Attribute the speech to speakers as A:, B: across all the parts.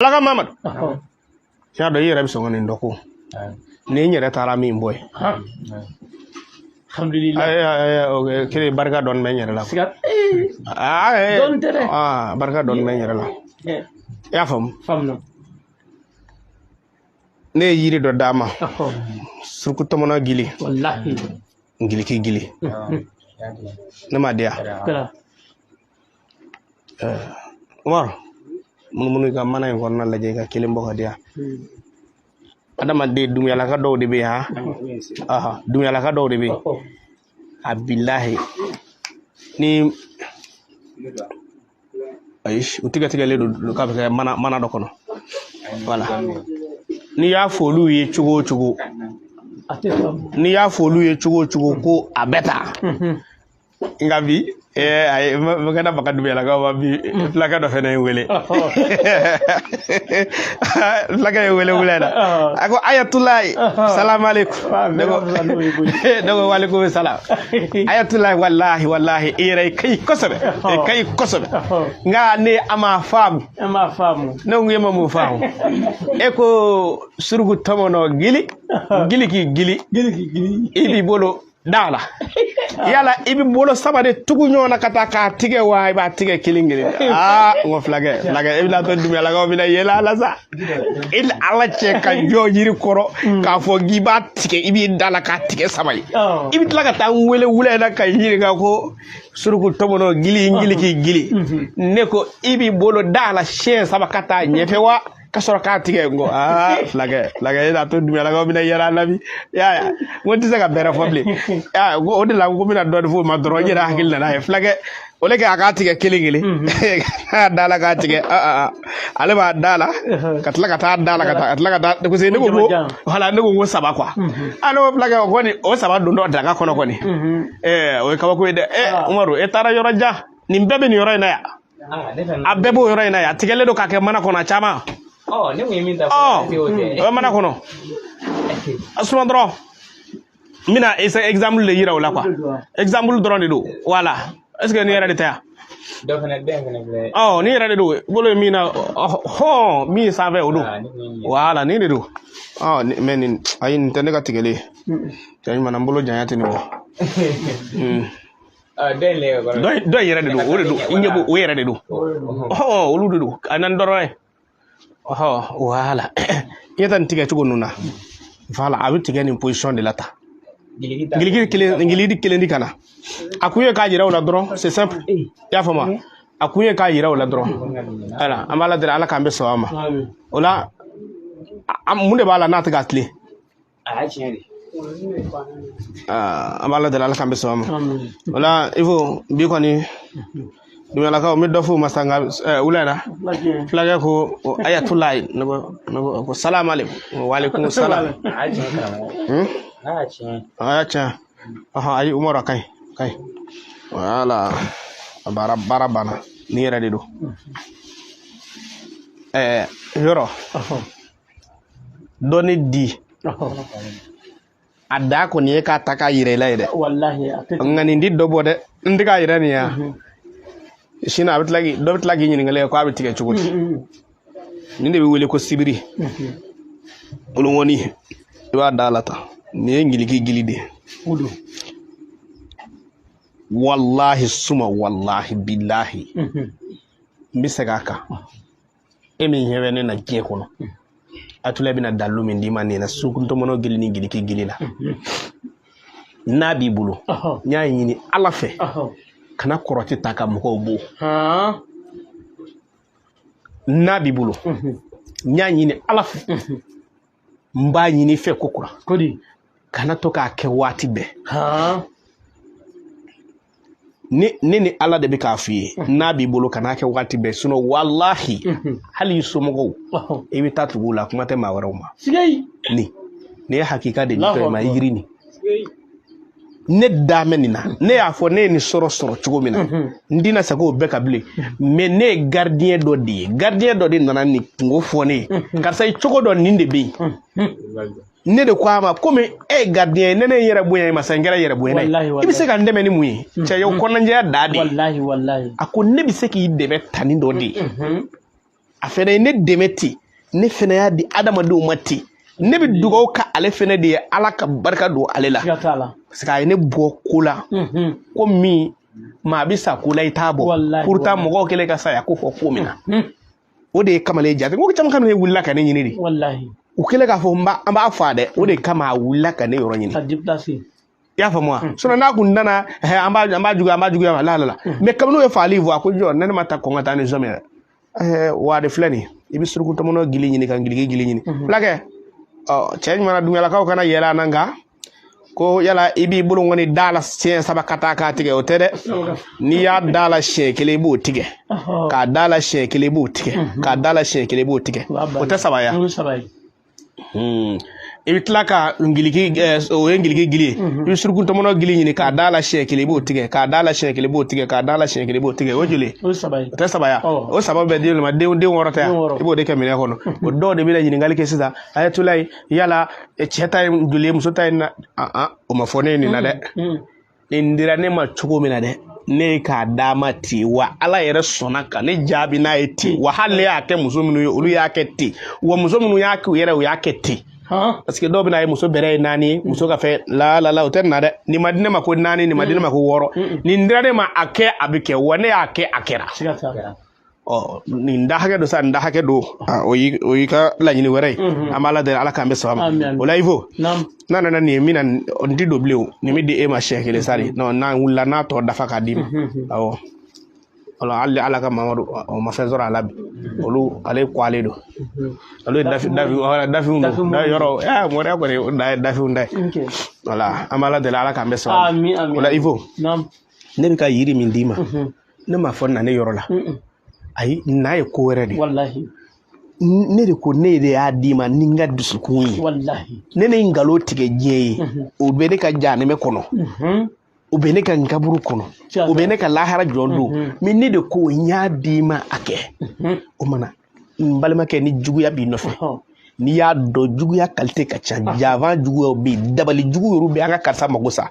A: Ala ka Mamadu i y'a dɔn i yɛrɛ bɛ sɔn ka nin dɔn ko ni n yɛrɛ taara min bɔ yen.
B: Alhamdulilayi.
A: Kelen barika dɔɔni bɛ n yɛrɛ la.
B: Siga dɔɔni tɛ dɛ.
A: Barika dɔɔni bɛ n yɛrɛ la. I y'a faamu?
B: Faamu.
A: Ne ye yiri dɔ d'a ma. Suruku tɔmɔnɔ gili.
B: Walahi.
A: Ngiliki gili. Ne m'a di yan. Umaru, munumunu i ka mana in kɔnɔna lajɛ, i ka kelen bɔ ka di yan. Adamaden dumuyalaka dɔw de bɛ yen, han, dumuyalaka dɔw de bɛ yen. A bilahi ni ayi, u tigɛ tigɛlen don k'a bɛ kɛ mana dɔ kɔnɔ. Wala n'i y'a fɔ olu ye cogo o cogo, n'i y'a fɔ olu ye cogo o cogo ko a bɛ taa. Nka bi ayi, n kana baga dumuyalakaw ma bi. Fulakɛ dɔ fɛnɛ ye n wele, fulakɛ ye wele wula in na. A ko ayatulayi salamaleykum. Ne ko walekum salam. Ayatulayi, walahi walahi, i yɛrɛ i ka ɲi kosɛbɛ, i ka ɲi kosɛbɛ, nka ne a ma faamu.
B: E ma faamu.
A: Ne ko e ma mun faamu? E ko suruku tɔmɔnɔ gili gili k'i gili
B: gili k'i gili,
A: i b'i bolo da la. Yala i bɛ bolo saba de tugu ɲɔgɔn na ka taa k'a tigɛ wa i b'a tigɛ kelen kelen? Aa, n ko fulakɛ, fulakɛ, e bɛna to dumuyalakaw bɛna yɛlɛ a la sa. I ni Ala cɛ, ka jɔ yiri kɔrɔ k'a fɔ k'i b'a tigɛ, i b'i da la k'a tigɛ saba ye, i bɛ tila ka taa n wele wula in na ka ɲininka ko suruku tɔmɔnɔ gili gili k'i gili. Ne ko i b'i bolo da la siɲɛ saba ka taa ɲɛfɛ wa ka sɔrɔ k'a tigɛ? N ko aa, fulakɛ, fulakɛ, e n'a to dumuyalakaw bɛna yɛlɛ a la bi. I y'a ye, n ko n tɛ se ka bɛrɛ fɔ bilen. Aa, o de la n ko n bɛna dɔɔnin f'o ma dɔrɔn. N yɛrɛ hakili nana ye, fulakɛ, o de kɛ a k'a tigɛ kelen kelen k'a da la k'a tigɛ. Ale b'a da la ka tila ka taa da la ka taa ka tila ka taa, parce que ne ko ko voilà, ne ko ko saba quoi. A ne ko fulakɛ, o kɔni o saba don dɔ daga kɔnɔ kɔni, ɛɛ, o ye kabako ye dɛ. Ɛ Umaru, e taara yɔrɔ jan, nin bɛɛ bɛ nin yɔrɔ in na yan. A bɛɛ b'o yɔrɔ in na yan, a tigɛlen don k'a kɛ mana kɔnɔ a caman.
C: Ne kun ye min ta.
A: Ɔ, o bɛ mana kɔnɔ. A suma dɔrɔn, n bɛna exemple de yira o la quoi, exemple dɔrɔn de don. Voilà, est ce que nin yɛrɛ de tɛ yan?
C: Dɔ fana, dɔ in fana filɛ.
A: Ɔ, nin yɛrɛ de don, bolo ye min na hɔn, min sanfɛ o don. Voilà, nin de don. Ɔ, mais nin, ayi, nin tɛ ne ka tigɛlen ye. Cɛ ɲuman na, n bolo janya tɛ nin bɔ. Dɔ in yɛrɛ de don, o de don, i ɲɛ b'o, o yɛrɛ de don. Ɔ, olu de don, a nani dɔrɔn ye. Ɔhɔ, voilà, i ɲɛ tɛ nin tigɛ cogo ninnu na. Voilà, a bɛ tigɛ nin position de la tan. Giliki kelen, giliki kelen di ka na. A kun ye k'a yira u la dɔrɔn, c'est simple. I y'a faamu? A kun ye k'a yira u la dɔrɔn. Voilà, an b'Ala deli, Ala k'an bɛ sɔn a ma. O la, mun de b'a la n'a tɛ ka tilen? An b'Ala deli, Ala k'an bɛ sɔn a ma. O la, il faut bi kɔni dumuyalakaw, n bɛ dɔ f'u ma sa. Nka wula in na, fulakɛ ko ayatulayi, ne ko salamu aleykum, waaleykum salam. A y'a tiɲɛ. Ɔhɔn, ayi Umaru, a ka ɲi, a ka ɲi. Voilà, a baara baara banna, nin yɛrɛ de don. Ɛɛ, yɔrɔ dɔɔni di a da kɔni ye k'a ta k'a yira i la ye dɛ. Nka nin di dɔ bɔ dɛ, n tɛ k'a yira nin ya. Sini a bɛ tila k'i dɔ bɛ tila k'i ɲininkali kɛ k'a bɛ tigɛ cogo di. Nin de bɛ wele ko sibiri bolokɔni. I b'a da la tan, nin ye ngiliki gili de ye. Walahi suma walahi bilahi, n bɛ segin a kan. E min ɲɛ bɛ ne na diɲɛ kɔnɔ, Atula bɛna dalilu min d'i ma nin na, suruku tɔmɔnɔ gili ni ngiliki gili la, n'a b'i bolo, n y'a ɲini Ala fɛ, kana kɔrɔti ta ka mɔgɔw bon. N'a b'i bolo, n y'a ɲini Ala fɛ, n b'a ɲini i fɛ ko kura, kana to k'a kɛ waati bɛɛ. Ne ni Ala de bɛ k'a f'i ye, n'a b'i bolo, kan'a kɛ waati bɛɛ, sinon walahi, hali i somɔgɔw i bɛ taa tugu u la, kuma tɛ maa wɛrɛw ma. Nin ye hakika de ditɔ ma yiri nin. Ne da mɛn nin na, ne y'a fɔ ne ye nin sɔrɔ cogo min na, n tɛna segin o bɛɛ kan bilen. Mais ne ye gardien dɔ de ye, gardien dɔ de nana nin kungo fɔ ne ye: karisa, i cogo dɔ nin de bɛ yen. Ne de ko a ma, komi e ye gardien ye, ne ne yɛrɛ bonya i ma sa, n kɛra yɛrɛ bonya ye, i bɛ se ka n dɛmɛ ni mun ye? Cɛ ye, o kɔnɔnajɛya da de ye. A ko ne bɛ se k'i dɛmɛ tani dɔ de ye. A fɛnɛ ye ne dɛmɛ ten, ne fɛnɛ y'a di adamadenw ma ten. Ne bɛ dugawu kɛ ale fɛnɛ de ye, Ala ka barika don ale la.
B: Siga t'a la.
A: Parce que a ye ne bɔ ko la, ko min maa bɛ sa ko la i t'a bɔ.
B: Walahi,
A: Pourtant
B: walahi.
A: mɔgɔw kɛlen ka saya ko fɔ ko min na, o de ye kamalen jate. N ko caman kamalen wulila ka ne ɲini de.
B: Walahi.
A: U kɛlen k'a fɔ an b'a fɔ a dɛ, o de kama a wulila ka ne yɔrɔ ɲini.
B: Ka déplacer.
A: I y'a faamu wa? Sinon n'a kun nana, an b'a juguya la la la. Mais kabini u ye fagali fɔ, a ko jɔ, ne ma taa kɔn ka taa ni zɔn ye dɛ. Wa de filɛ nin ye, i bɛ suruku tɔmɔnɔ gili ɲini ka ngiliki gili ɲini. Fulakɛ, ɔ cɛ ɲuman na, Dunbiyalakaw kana yɛlɛ an na, nka ko yala i b'i bolo kɔni da la siɲɛ saba ka taa k'a tigɛ, o tɛ dɛ. N'i y'a da la siɲɛ kelen, i b'o tigɛ. K'a da la siɲɛ kelen, i b'o tigɛ. K'a da la siɲɛ kelen, i b'o tigɛ. O tɛ saba ya?
B: O ye saba ye.
A: I bɛ tila ka ngiliki, o ye ngiliki gili ye. I bɛ suruku tɔmɔnɔ gili ɲini k'a da la siɲɛ kelen, i b'o tigɛ. K'a da la siɲɛ kelen, i b'o tigɛ. K'a da la siɲɛ kelen, i b'o tigɛ. O joli?
B: O ye saba ye.
A: O tɛ saba ya?
B: Ɔ.
A: O saba bɛɛ den ma, den wɔɔrɔ tɛ yan?
B: Den wɔɔrɔ.
A: I b'o de kɛ minɛn kɔnɔ. O dɔw de bɛna ɲininkali kɛ sisan: Ayatulayi, yala cɛ ta ye joli ye, muso ta ye na? O ma fɔ ne ye nin na dɛ. Nin dira ne ma cogo min na dɛ, ne ye k'a d'a ma ten wa. Ala yɛrɛ sɔnna ka ne jaabi n'a ye ten wa. Hali ne y'a kɛ muso minnu ye, olu y'a kɛ ten wa. Muso minnu y'a kɛ u yɛrɛ, u y'a kɛ ten. Parce que dɔw bɛna ye muso bɛrɛ ye naani ye, muso ka fɛn la la la, o tɛ nin na dɛ. Nin ma di ne ma ko naani, nin ma di ne ma ko wɔɔrɔ. Nin dira ne ma a kɛ, a bɛ kɛ wa. Ne y'a kɛ, a kɛra.
B: Siga t'a la.
A: Ɔ nin da hakɛ don sa, nin da hakɛ don. O y'i ka laɲini wɛrɛ ye. An b'Ala deli, Ala k'an bɛ saba ma.
B: Amin, amin.
A: O la Ivo,
B: Naam.
A: n'a nana nin ye min na, nin ti don bilen. O nin bɛ di e ma siɲɛ kelen sa de. Non, n'an wulila n'a tɔ dafa k'a d'i ma. Awɔ, wala hali Ala ka Mamadu, o ma fɛn sɔrɔ a la bi. Olu ale ko ale don, olu ye dafi dafi, wala dafinw don. Da yɔrɔ mɔriya kɔni, o da ye dafinw da ye. Wala an b'Ala deli, Ala k'an bɛ saba ma.
B: Amin, amin.
A: O la Ivo,
B: Naam.
A: ne bɛ ka yiri min d'i ma, ne m'a fɔ na ne yɔrɔ la. Ayi, n'a ye ko wɛrɛ de ye.
B: Walahi.
A: Ne de ko ne de y'a d'i ma ni n ka dusukun ye.
B: Walahi.
A: Ne ne nkalon tigɛ diɲɛ ye, o bɛ ne ka jahanɛmɛ kɔnɔ, o bɛ ne ka nkaburu kɔnɔ, o bɛ ne ka lahara jɔ don. Mais ne de ko n y'a d'i ma a kɛ. O mana n balimakɛ, ni juguya b'i nɔfɛ, n'i y'a dɔn juguya qualité ka ca, javan juguyaw bɛ yen, dabali jugu yɛrɛ bɛ an ka karisa mago sa,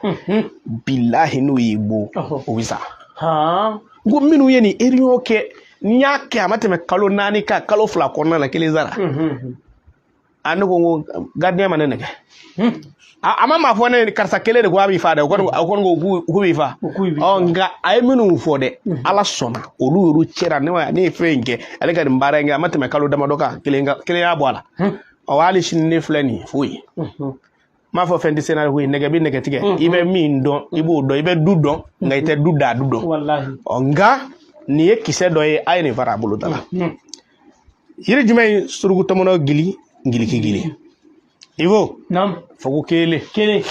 A: bilahi n'o y'i bon, o bɛ sa. N ko minnu ye nin réunion kɛ, n y'a kɛ a ma tɛmɛ kalo 4 kan, kalo 2 kɔnɔna na, kelen sara. A ne ko n ko gardien ma ne nɛgɛ. A ma maa fɔ ne ye karisa kelen de ko a b'i fa dɛ. O kɔni ko k'u b'i fa.
B: O k'u b'i
A: Ɔ nka a ye minnu fɔ dɛ, Ala sɔnna olu yɛrɛ cɛra. Ne ma ne ye fɛn in kɛ, ale ka nin baara in kɛ, a ma tɛmɛ kalo damadɔ kan, kelen y'a bɔ a la. Ɔ hali sini ne filɛ nin ye, foyi. N m'a fɔ fɛn tɛ se n'a ye koyi. Nɛgɛ bɛ nɛgɛ tigɛ. I bɛ min dɔn, i b'o dɔn. I bɛ du dɔn, nka i tɛ du da du dɔn.
B: Walahi.
A: Ɔ nka nin ye kisɛ dɔ ye, a ye nin fara a bolo da la. Yiri jumɛn ye? Suruku tɔmɔnɔ gili, ngiliki gili. Ivo.
B: Naam.
A: Fɔ ko kelen.
B: Kelen.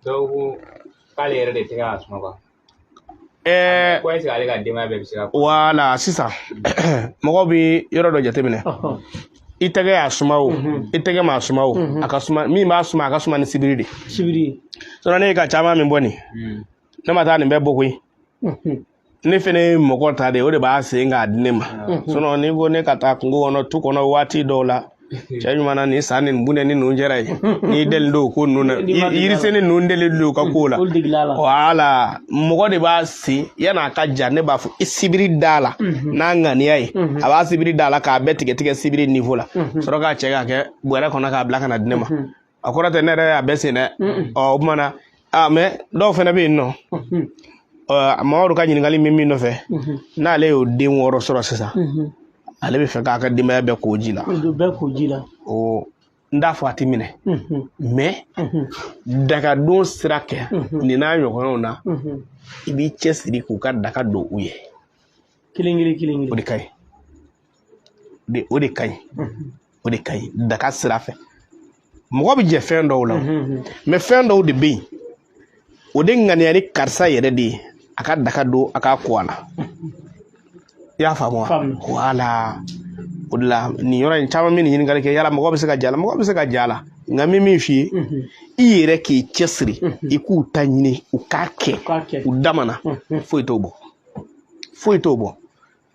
C: Dɔw ko k'ale yɛrɛ de tɛ k'a suma quoi. Ko est-ce que ale ka denbaya bɛɛ bɛ se ka
A: Wala sisan mɔgɔw bɛ yɔrɔ dɔ jateminɛ. I tɛgɛ y'a suma o, i tɛgɛ m'a suma o, a ka suma, min b'a suma, a ka suma ni sibiri de.
B: Sibiri.
A: Sinon ne ye ka caman min bɔ nin, ne ma taa nin bɛɛ bɔ koyi. Ne fɛnɛ ye mɔgɔ ta de, o de b'a sen k'a di ne ma. Sinon n'i ko ne ka taa kungo kɔnɔ, tu kɔnɔ waati dɔw la, cɛ ɲuman na nin san nin bunɛ ni ninnu jɛra ye, n'i deli don o ko ninnu na, yiriseni ninnu deli don u ka ko la.
B: Olu degela la.
A: Wala mɔgɔ de b'a sen yan'a ka ja, ne b'a fɔ i sibiri da la n'a ŋaniya ye, a b'a sibiri da la k'a bɛɛ tigɛ tigɛ sibiri niveau la, sɔrɔ k'a cɛ k'a kɛ bɔrɛ kɔnɔ k'a bila ka na di ne ma. A kɔrɔ tɛ ne yɛrɛ y'a bɛɛ sen dɛ. Ɔ o tuma na, mais dɔw fɛnɛ bɛ yen nɔ, Mamadu ka ɲininkali min nɔfɛ, n'ale y'o den wɔɔrɔ sɔrɔ sisan, ale bɛ fɛ k'a ka denbaya bɛɛ k'o ji la.
B: Bɛɛ k'o ji la.
A: O n t'a fɔ a ti minɛ, mais dagadon sira kɛ nin n'a ɲɔgɔnnaw na, i b'i cɛsiri k'u ka daga don u ye.
B: Kelen kelen kelen kelen.
A: O de ka ɲi. O de ka ɲi. O de ka ɲi daga sira fɛ. Mɔgɔ bɛ jɛ fɛn dɔw la, mais fɛn dɔw de bɛ yen, o de ŋaniya ni karisa yɛrɛ de ye a ka daga don a k'a ko a la. I y'a faamu wa? Wala o de la nin yɔrɔ in caman bɛ nin ɲininkali kɛ, yala mɔgɔ bɛ se ka ja la, mɔgɔ bɛ se ka ja la. Nka n bɛ min f'i ye, i yɛrɛ k'i cɛsiri, i k'u ta ɲini, u k'a kɛ u dama na, foyi t'o bɔ, foyi t'o bɔ.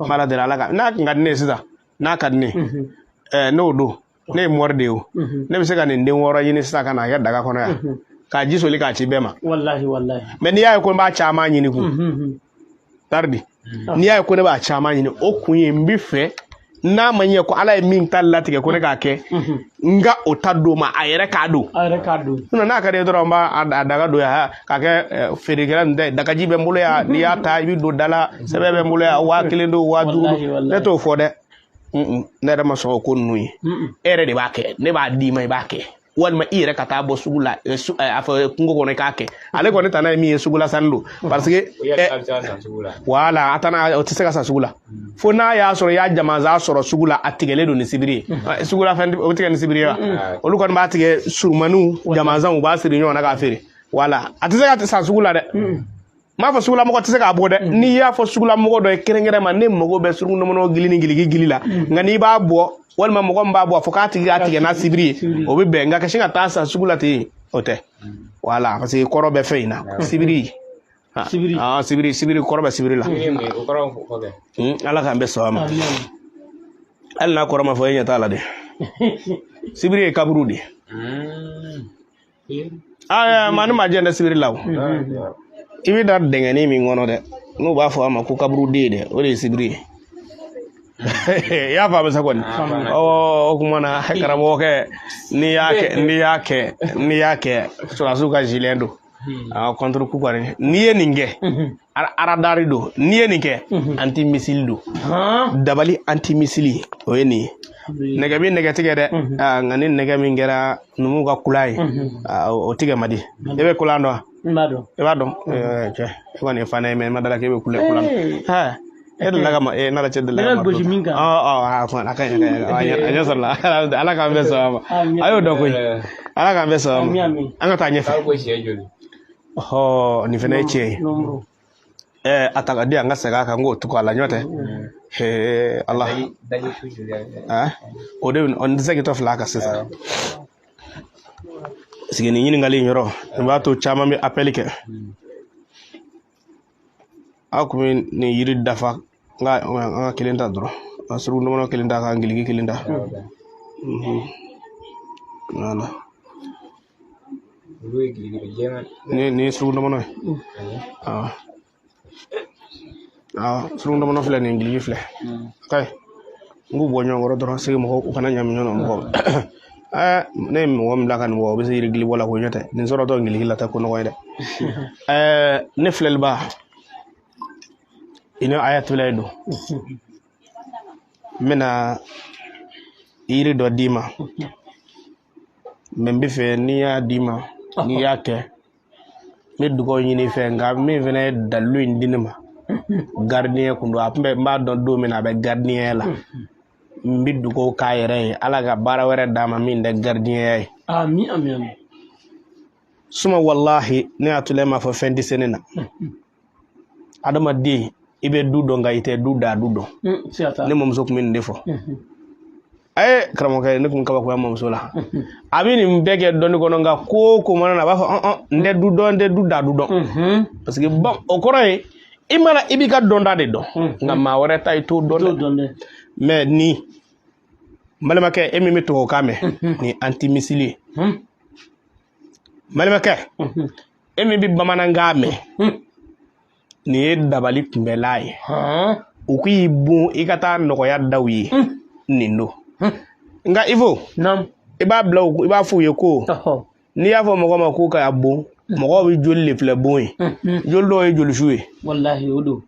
A: N b'Ala deli, Ala ka n'a kun ka di ne ye sisan, n'a ka di ne ye, n'o don ne ye mɔri de ye o, ne bɛ se ka nin den wɔɔrɔ ɲini sisan ka n'a kɛ daga kɔnɔ yan, k'a ji soli k'a ci bɛɛ ma.
B: Walahi walahi.
A: Mais n'i y'a ye ko n b'a caman ɲini kun, taridi, n'i y'a ye ko ne b'a caman ɲini, o kun ye n bɛ fɛ N'a ma ɲɛ ko Ala ye min ta latigɛ ko ne k'a kɛ, n ka o ta d'o ma, a yɛrɛ k'a don.
B: A yɛrɛ k'a don.
A: Sinon n'a ka di ye dɔrɔn, n b'a a daga don yan k'a kɛ feerekɛla nin tɛ, dagaji bɛ n bolo yan, n'i y'a ta i bɛ don da la, sɛbɛn bɛ n bolo yan, 1000 don, 5000 don. Ne t'o fɔ dɛ. Ne yɛrɛ ma sɔn o ko ninnu ye. E yɛrɛ de b'a kɛ, ne b'a d'i ma, i b'a kɛ. Walima i yɛrɛ ka taa bɔ sugu la, a fɔ kungo kɔnɔ i k'a kɛ. Ale kɔni tana ye min ye, sugula sanni don. Parce que voilà, a tana o tɛ se ka san sugu la. Fo n'a y'a sɔrɔ i y'a jamanzan sɔrɔ sugu la, a tigɛlen don ni sibiri ye. Sugu la fɛn o bɛ tigɛ ni sibiri ye wa? Olu kɔni b'a tigɛ surumaniw, jamanzanw, u b'a siri ɲɔgɔn na k'a feere. Voilà, a tɛ se ka san sugu la dɛ. N m'a fɔ sugulamɔgɔ tɛ se k'a bɔ dɛ. N'i y'a fɔ sugulamɔgɔ dɔ ye kɛrɛnkɛrɛn ma, ne mago bɛ suruku gili ni giliki gili la, nka n'i b'a bɔ, walima mɔgɔ min b'a bɔ, a fɔ k'a tigi k'a tigɛ n'a sibiri ye, o bɛ bɛn. Nka ka sin ka taa san sugu la ten, o tɛ. Voilà, parce que kɔrɔ bɛ fɛn in na. Sibiri.
B: Sibiri.
A: Ah, sibiri, sibiri kɔrɔ bɛ sibiri la. Ala k'an bɛ sɔn a ma. Hali n'a kɔrɔ ma fɔ, e ɲɛ t'a la dɛ. Sibiri ye kaburu de ye. Ah, maa ni maa jɛn tɛ sibiri la o. I bɛ da dɛngɛni min kɔnɔ dɛ, n'u b'a fɔ a ma ko kaburuden dɛ, o de ye sibiri ye. I y'a faamu sa kɔni. O kuma na, karamɔgɔkɛ, n'i y'a kɛ, n'i y'a kɛ, n'i y'a kɛ, sɔrɔdasiw ka gilet don. Contre coup kɔni, n'i ye nin kɛ, aradari don. N'i ye nin kɛ, anti-missile don. Dabali anti-missile, o ye nin ye. Nɛgɛ bɛ nɛgɛ tigɛ dɛ, nka ni nɛgɛ min kɛra numuw ka kula ye, o tigɛ man di. E bɛ kulan dɔn wa?
B: N b'a dɔn.
A: I b'a dɔn? Cɛ, e kɔni ye fana ye, mɛ n ma da la k'e bɛ kule kulan. E delila ka ma, e n'Ala cɛ delila ka
B: ma. Gosi min kan.
A: A ka ɲi, a ɲɛ sɔrɔla. Ala k'an bɛɛ sɔn a ma. A y'o dɔn koyi. Ala k'an bɛɛ sɔn a ma. An ka taa ɲɛfɛ. Ɔhɔ, nin fana ye tiɲɛ ye. A ta ka di an ka segin a kan, n k'o tugu a la ɲɔ tɛ. Ala. O de o tɛ se k'i tɔ fila kan sisan. Parce que nin ɲininkali in yɔrɔ, nin b'a to caman bɛ appel kɛ. Aw kun bɛ nin yiri dafa, n ka an ka kelen ta dɔrɔn. An suruku ndɔmɔnɔ kelen ta, k'an giliki kelen ta. Voilà. Nin ye suruku ndɔmɔnɔ ye. Awɔ. Awɔ, suruku ndɔmɔnɔ filɛ nin, giliki filɛ. Kayi, n k'u bɔ ɲɔgɔn kɔrɔ dɔrɔn, segi mɔgɔw u kana ɲami ɲɔgɔn na mɔgɔw. Ne ye mɔgɔ min bila ka nin bɔ, o bɛ se yiri gili bɔ la ko ɲɛ tɛ. Nin sɔrɔtɔ giliki la tɛ ko nɔgɔ ye dɛ. Ne filɛliba, i ni ayatollah don. N bɛna yiri dɔ d'i ma. Mɛ n bɛ fɛ n'i y'a d'i ma, n'i y'a kɛ, n bɛ dugawu ɲini i fɛ, nka min fana ye dalilu in di ne ma, gardien kun don, a tun bɛ, n b'a dɔn don min na a bɛ gardien la. N bɛ dugawu k'a yɛrɛ ye, Ala ka baara wɛrɛ d'a ma min tɛ gardien ye.
B: Amin, amin, amin.
A: Suma walahi, ne Ayatollah m'a fɔ fɛn tɛ se ne na. Adamaden, i bɛ du dɔn, nka i tɛ du da du dɔn. Ne mamuso tun bɛ nin de fɔ. Karamɔgɔkɛ, ne kun kabakoya mamuso la. A bɛ nin bɛɛ kɛ dɔnni kɔnɔ, nka ko o ko mana na, a b'a fɔ n tɛ du dɔn, n tɛ du da du dɔn. Parce que bon, o kɔrɔ ye, i mana i b'i ka dɔnta de dɔn, nka maa wɛrɛ ta i t'o dɔn dɛ. Mɛ ni n balimakɛ, e min bɛ tubabukan mɛn, nin anti-missile ye. N balimakɛ, e min bɛ bamanankan mɛn, nin ye dabali kunbɛla ye. U k'i bon i ka taa nɔgɔya daw ye, nin don. Nka Ivo, i b'a bila, i b'a f'u ye ko n'i y'a fɔ mɔgɔ ma ko k'a bon, mɔgɔw bɛ joli de filɛ bon ye. Joli dɔw ye jolisu ye.
B: Walahi, o don.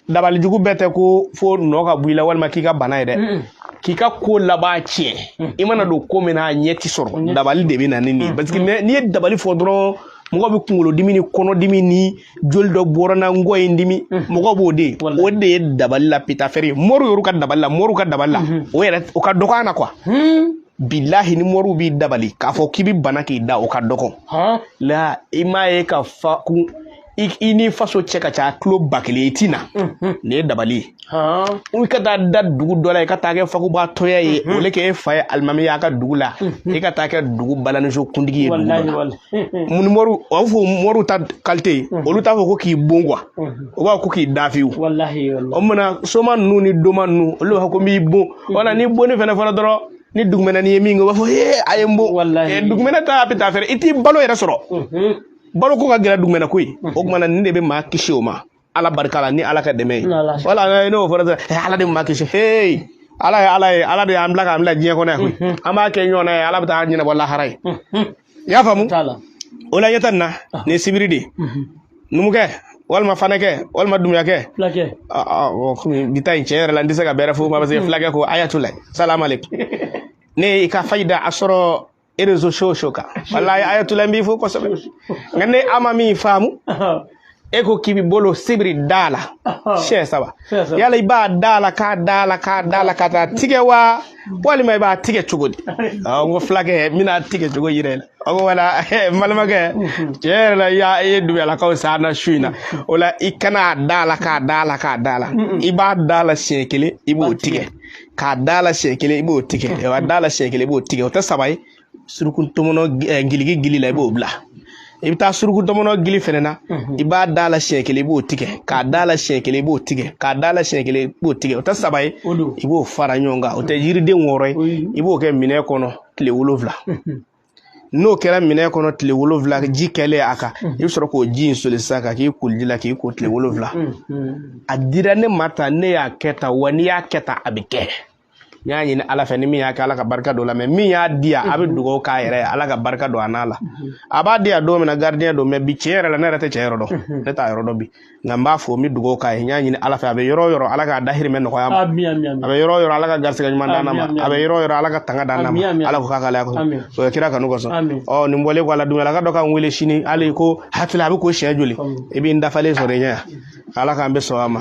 A: Dabalijugu bɛɛ tɛ ko fo nɔ ka bɔ i la walima k'i ka bana ye dɛ. K'i ka ko laban tiɲɛ. I mana don ko min na, a ɲɛ ti sɔrɔ. Dabali de bɛ na ni nin ye. Parce que n'i ye dabali fɔ dɔrɔn, mɔgɔ bɛ kunkolodimi ni kɔnɔdimi ni joli dɔ bɔra na ngɔ in dimi, mɔgɔ b'o de ye. O de ye dabali la pitafɛri ye. Moriw yɛrɛ ka dabali la, moriw ka dabali la, o yɛrɛ o ka dɔgɔ an na quoi. Bilahi, ni moriw b'i dabali k'a fɔ k'i bɛ bana k'i da, o ka dɔgɔ. La i m'a ye ka fa kun i ni faso cɛ ka ca kilo 1000 i ti na. Nin ye dabali ye. I ka taa da dugu dɔ la, i ka taa kɛ fakubatɔya ye, o le k'e fa ye alimami y'a ka dugu la, i ka taa kɛ dugu balaniso kuntigi ye dugu dɔ la. Ni moriw, o b'a fɔ moriw ta qualité, olu t'a fɔ ko k'i bon quoi, o b'a fɔ ko k'i da fiyewu. O mana soma ninnu ni doma ninnu, olu b'a fɔ ko n b'i bon. Wala ni bonni fana fɔra dɔrɔn, ni dugumɛnɛ ni ye min kɛ, o b'a fɔ ee a ye n bon. Dugumɛnɛ ta bɛ taa fɛrɛ, i t'i balo yɛrɛ sɔrɔ. Balo ko ka gɛlɛn dugumɛnɛ ko ye. O tuma na nin de bɛ maa kisi o ma. Ala barika la ni Ala ka dɛmɛ ye. Wala n'o fɔra sisan, Ala de maa kisi. Hey, Ala ye Ala ye, Ala de y'an bila k'an bila diɲɛ kɔnɔ yan koyi. An b'a kɛ ɲɔgɔn na ye, Ala bɛ taa ɲɛnabɔ lahara ye. I y'a faamu? O la ɲɛ ta nin na, nin ye sibiri de ye. Numukɛ walima fanɛkɛ walima dumuyakɛ.
B: Fulakɛ.
A: Komi bi ta in tiɲɛ yɛrɛ la n tɛ se ka bɛrɛ fɔ ma parce que fulakɛ ko ayatulayi salamu aleykum. Ne i ka fayida a sɔrɔ réseaux sociaux kan. Walayi ayatulayi n b'i fo kosɛbɛ. Nka ne a ma min faamu, e ko k'i bi bolo sibiri da la siɲɛ saba. Yala i b'a da la k'a da la k'a da la ka taa tigɛ wa, walima i b'a tigɛ cogo di? N ko fulakɛ n bɛna tigɛ cogo yira i la. O ko wala n balimakɛ, tiɲɛ yɛrɛ la i ye dubuyalakaw sa na su in na. O la i kana da la k'a da la k'a da la, i b'a da la siɲɛ kelen i b'o tigɛ, k'a da la siɲɛ kelen i b'o tigɛ, a da la siɲɛ kelen i b'o tigɛ. O tɛ saba ye. Suruku tɔmɔnɔ giligi gili la i b'o bila. I bɛ taa suruku tɔmɔnɔ gili fɛnɛ na, i b'a da la siɲɛ kelen i b'o tigɛ, k'a da la siɲɛ kelen i b'o tigɛ, k'a da la siɲɛ kelen i b'o tigɛ. O tɛ saba ye. I b'o fara ɲɔgɔn kan, o tɛ yiriden wɔɔrɔ ye. I b'o kɛ minɛn kɔnɔ tile 7. N'o kɛra minɛn kɔnɔ tile 7, ji kɛlen a kan, i bɛ sɔrɔ k'o ji in soli sisan ka k'i koliji la k'i ko tile 7. A dira ne ma tan, ne y'a kɛ tan, wa n'i y'a kɛ tan a bɛ kɛ. N y'a ɲini Ala fɛ ni min y'a kɛ Ala ka barika don la, mais min y'a di yan a bɛ dugawu k'a yɛrɛ ye Ala ka barika don a n'a la. A b'a di yan don min na gardien don, mais bi tiɲɛ yɛrɛ la ne yɛrɛ tɛ cɛ yɔrɔ dɔn, ne t'a yɔrɔ dɔn bi, nka n b'a fɔ n bɛ dugawu k'a ye. N y'a ɲini Ala fɛ a bɛ yɔrɔ o yɔrɔ Ala k'a dahirimɛ nɔgɔya ma, a bɛ yɔrɔ o yɔrɔ Ala ka garisɛgɛ ɲuman d'an ma, a bɛ yɔrɔ o yɔrɔ Ala ka tanga d'an ma, Ala ko k'a k'ale kosɔn, o ye kira kanu kosɔn. Ɔ nin bɔlen kɔ a la, Dumuyalaka dɔ k'an wele sini hali ko hakili a bɛ ko siɲɛ joli, i b'i n dafalen sɔrɔ i ɲɛ yan. Ala k'an bɛ sɔn a ma.